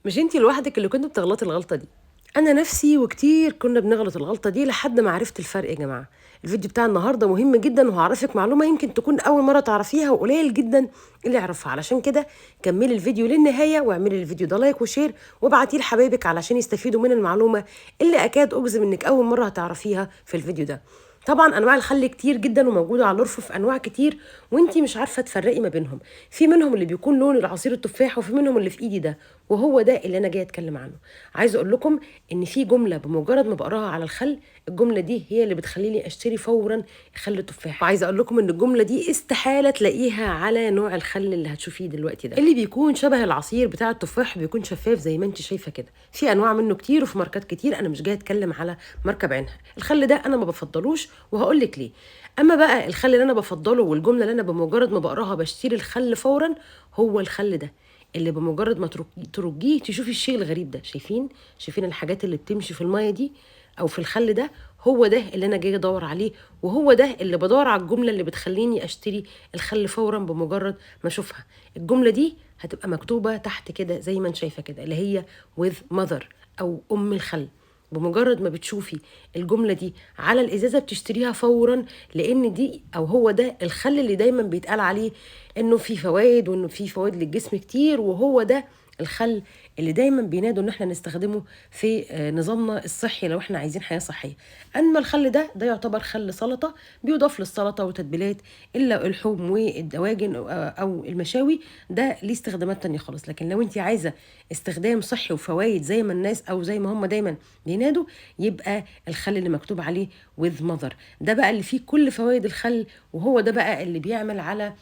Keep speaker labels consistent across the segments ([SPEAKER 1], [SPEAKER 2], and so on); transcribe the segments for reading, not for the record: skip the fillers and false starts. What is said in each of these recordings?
[SPEAKER 1] مش انتي لوحدك اللي كنت بتغلطي الغلطة دي، انا نفسي وكتير كنا بنغلط الغلطة دي لحد ما عرفت الفرق. يا جماعة الفيديو بتاع النهارده مهم جدا، وهعرفك معلومة يمكن تكون اول مرة تعرفيها وقليل جدا اللي يعرفها. علشان كده كملي الفيديو للنهاية واعملي الفيديو ده like و share وابعتيه لحبايبك علشان يستفيدوا من المعلومة اللي اكاد اجزم انك اول مرة هتعرفيها في الفيديو ده. طبعا انواع الخل كتير جدا وموجودة على الرف في انواع كتير، وانتي مش عارفه تفرقي ما بينهم. في منهم اللي بيكون لون العصير التفاح، وفي منهم اللي في ايدي ده، وهو ده اللي انا جاية اتكلم عنه. عايزه اقول لكم ان في جملة بمجرد ما بقراها على الخل، الجملة دي هي اللي بتخليني اشتري فورا خل التفاح. وعايزه اقول لكم ان الجملة دي استحالة تلاقيها على نوع الخل اللي هتشوفيه دلوقتي ده، اللي بيكون شبه العصير بتاع التفاح، بيكون شفاف زي ما انت شايفه كده. في انواع منه كتير وفي ماركات كتير، انا مش جاية اتكلم على ماركة بعينها. الخل ده انا ما بفضلوش وهقول لك ليه. اما بقى الخل اللي انا بفضله والجملة اللي انا بمجرد ما بقراها بشتري الخل فورا، هو الخل ده اللي بمجرد ما ترجيه تشوفي الشيء الغريب ده. شايفين الحاجات اللي بتمشي في المية دي او في الخل ده؟ هو ده اللي انا جاية ادور عليه، وهو ده اللي بدور على الجملة اللي بتخليني اشتري الخل فورا بمجرد ما اشوفها. الجملة دي هتبقى مكتوبة تحت كده زي ما انت شايفه كده، اللي هي with mother او ام الخل. بمجرد ما بتشوفي الجملة دي على الإزازة بتشتريها فورا، لأن دي أو هو ده الخل اللي دايما بيتقال عليه إنه فيه فوائد، وإنه فيه فوائد للجسم كتير، وهو ده الخل اللي دايما بينادوا إن احنا نستخدمه في نظامنا الصحي لو احنا عايزين حياة صحية. أما الخل ده يعتبر خل سلطة، بيضاف للسلطة وتتبيلات إلا اللحوم والدواجن أو المشاوي، ده ليه استخدامات تانية خالص. لكن لو انت عايزة استخدام صحي وفوائد زي ما الناس أو زي ما هم دايما بينادوا، يبقى الخل اللي مكتوب عليه with mother ده بقى اللي فيه كل فوائد الخل، وهو ده بقى اللي بيعمل على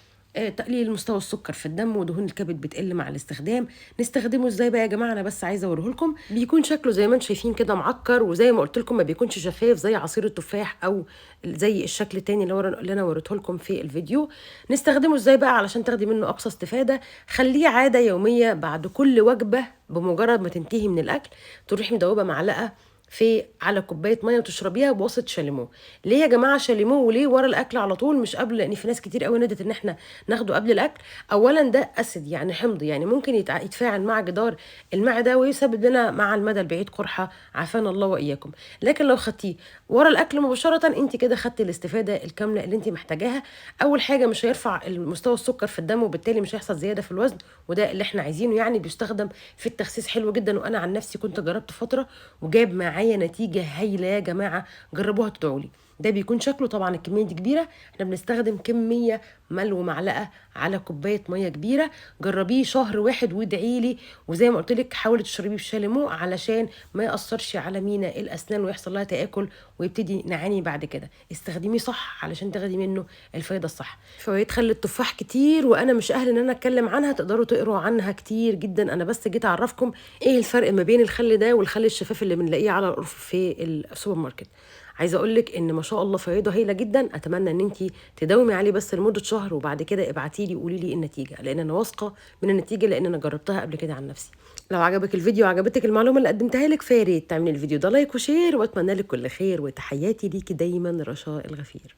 [SPEAKER 1] تقليل مستوى السكر في الدم ودهون الكبد بتقل مع الاستخدام. نستخدمه ازاي بقى يا جماعة؟ انا بس عايزه اوريه لكم. بيكون شكله زي ما انتم شايفين كده معكر، وزي ما قلت لكم ما بيكونش شفاف زي عصير التفاح او زي الشكل التاني اللي انا وريته لكم في الفيديو. نستخدمه ازاي بقى علشان تاخدي منه اقصى استفاده؟ خليه عادة يومية بعد كل وجبة، بمجرد ما تنتهي من الاكل تروحي مدوبه معلقه في على كوباية مية وتشربيها بواسطة شاليمو. ليه يا جماعة شاليمو؟ وليه ورا الاكل على طول مش قبل؟ لان في ناس كتير قوي نادت ان احنا ناخده قبل الاكل. اولا ده acid يعني حمض، يعني ممكن يتفاعل مع جدار المعدة ويسبب لنا مع المدى البعيد قرحة، عافانا الله واياكم. لكن لو خدتيه ورا الاكل مباشرة انت كده خدتي الاستفادة الكاملة اللي انت محتاجاها. اول حاجة مش هيرفع مستوى السكر في الدم، وبالتالي مش هيحصل زيادة في الوزن، وده اللي احنا عايزينه. يعني بيستخدم في التخسيس حلو جدا، وانا عن نفسي كنت جربت فترة وجاب معايا نتيجة هايلة يا جماعة، جربوها تدعوا لي. ده بيكون شكله، طبعا الكمية دي كبيرة، احنا بنستخدم كمية ملو معلقة على كوباية مية كبيرة. جربيه شهر واحد وادعي لي، وزي ما قلت لك حاولي تشربيه بشاليمو علشان ما يأثرش على مينا الأسنان ويحصل لها تآكل ويبتدي نعاني بعد كده. استخدميه صح علشان تاخدي منه الفايدة الصح. فوائد خل التفاح كتير وانا مش اهل ان انا اتكلم عنها، تقدروا تقروا عنها كتير جدا. انا بس جيت اعرفكم ايه الفرق ما بين الخل ده والخل الشفاف اللي بنلاقيه على الرف في السوبر ماركت. عايزه اقول لك ان ما شاء الله فايده هايلة جدا، اتمنى ان انت تداومي عليه بس لمدة شهر، وبعد كده ابعتي لي وقولي لي النتيجة، لان انا واثقة من النتيجة لان انا جربتها قبل كده عن نفسي. لو عجبك الفيديو وعجبتك المعلومة اللي قدمتها لك، فيا ريت تعملي الفيديو ده like و share، واتمنى لك كل خير، وتحياتي ليكي دايما رشا الغفير.